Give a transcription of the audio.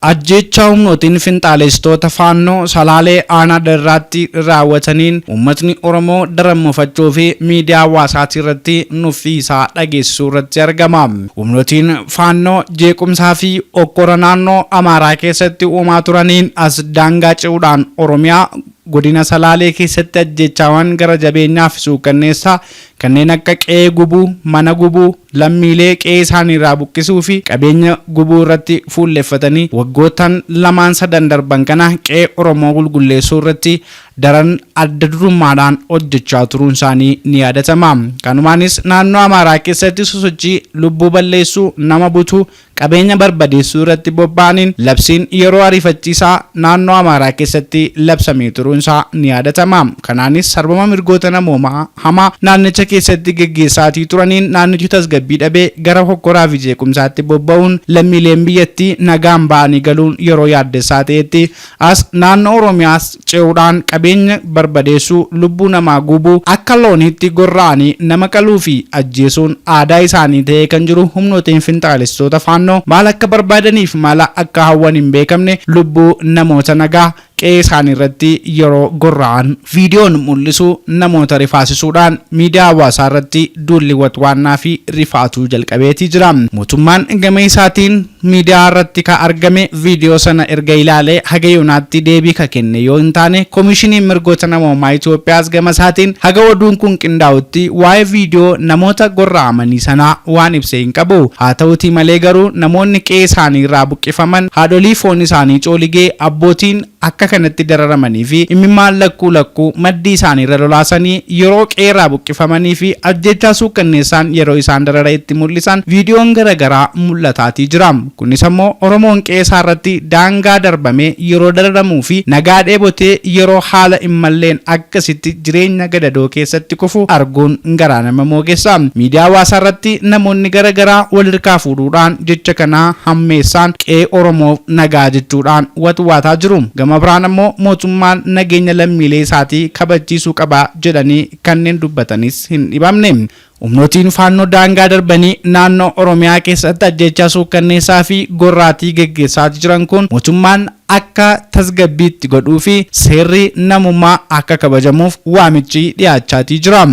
Ajjeechaa humnootiin finxaalessitoota Faannoo Salaalee aanaa Darraatti raawwataniin uummatni Oromoo daran mufachuu fi miidiyaa hawaasaatii irratti nuffii isaa dhageessisuu irratti argama. Humnootiin Faannoo jeequmsaa fi okkora naannoo Amaaraa keessatti uumaa turaniin as daangaa ce'uudhaan Oromiyaa godina Salaalee keessatti ajjeechaawwan gara jabeenyaa fi suukkanneessaa kanneen akka qe'ee gubuu, mana gubuu, lammiilee qe'ee isaaniirraa buqqisuu fi qabeenya gubuu irratti fuulleffatanii waggoottan lamaan sadan darban kana qe'ee Oromoo qulqulleessuu irratti daran adda durummaadhaan hojjechaa turuun isaanii ni yaadatama. Kanumaanis naannoo Amaaraa keessatti sosochii lubbuu balleessuu, nama butuu, qabeenya barbadeessuu irratti bobba'aniin labsiin yeroo ariifachiisaa naannoo Amaaraa keessatti labsamee turuun isaa ni yaadatama. Kanaanis sarbama mirgoota namoomaa hamaa naannicha keessatti geggeessaatii turaniin naannichi tasgabbii dhabee gara hokkoraa fi jeequmsaatti bobba'uun lammiileen biyyattii nagaan ba'anii galuun yeroo yaaddessaa ta'etti as naannoo Oromiyaas ce'uudhaan qabeenya barbadeessuu, lubbuu namaa gubuu, akka looniitti gorra'anii nama qaluu fi ajjeesuun aadaa isaanii ta'ee kan jiru humnootiin finxaalessitoota Faannoo maal akka barbaadaniif maal akka hawwan hin beekamne lubbuu namoota nagaa qe'ee isaanii irratti yeroo gorra'an viidiyoon mul'isu namoota rifaasisuudhaan miidiyaa hawaasaa irratti duulli watwaannaa fi rifaatuu jalqabeetii jira. Mootummaan gama isaatiin miidiyaa irratti ka argame viidiyoo sana erga ilaalee haga yoonaatti deebii ka kenne yoo hin taane, koomishiniin mirgoota namoomaa Itoophiyaas gama isaatiin haga oduun kun qindaa'utti waa'ee viidiyoo namoota gorra'amanii sanaa waan ibse hin qabu. Haa ta'utii malee garuu namoonni qe'ee isaanii irraa buqqifaman, haadholii foon isaanii cooligee, abbootiin akka kanatti dararamanii fi imimmaan lakkuu lakkuu maddii isaanii irra lolaasanii yeroo qe'eerraa buqqifamanii fi ajjeechaa suukkanneessaan yeroo isaan darara itti mul'isan viidiyoon garaagaraa mul'ataatii jira. Kunis ammoo Oromoon qe'ee isaa irratti daangaa darbamee yeroo dararamuu fi nagaa dheebotee yeroo haala hin malleen akkasitti jireenya gadadoo keessatti kufu arguun garaa nama moogessa. Miidiyaa hawaasaa irratti namoonni garaagaraa wal hirkaa fuudhuudhaan jecha kanaa hammeessaan qe'ee Oromoof nagaa jechuudhaan watwaataa jiru. Gama biraan ammoo mootummaan nageenya lammiilee isaatii kabachiisuu qaba jedhanii kanneen dubbatanis hin dhibamne. Humnootiin Faannoo daangaa darbanii naannoo Oromiyaa keessatti ajjeechaa suukkanneessaa fi gorraatii geggeessaa jiran kun mootummaan akka tasgabbiitti godhuu fi seerri namummaa akka kabajamuuf waamichi dhiyaachaatii jira.